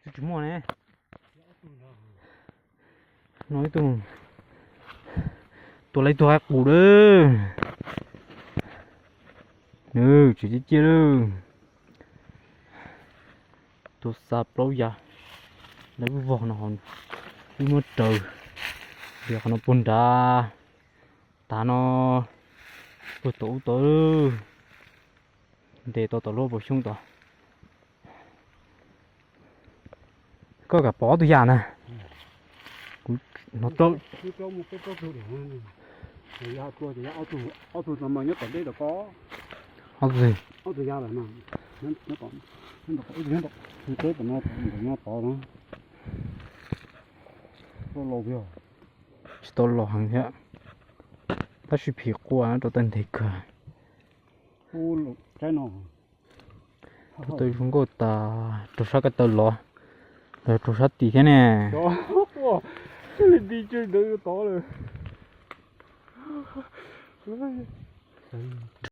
Tsis muaj ne. No ib tug, tua lawv ib tug qaib qus lawm. Nws tsis ciaj ciaj lawm. Tua xa plaub yav, lawv vog no, wb muab raws, tias qhov no puag nrad, tav no puag tom ub tod, ntes tau tom lub pas xyoob tod. Koj kam pom ob tug yam na. Kuv hnov plaub. Ob tug no mas nyob tom deb tom ko. Ob tug, ob tug ya lawm no. Nyob tom, nyob tom, nyob tom no, nyob tom no. Tsis tau los heev thiab, tab sis phim quaj rau tawg ntev kawg. Rau tawg zoo nkauj tas, rau sab ko taw los, los rau sab tid thiab ne.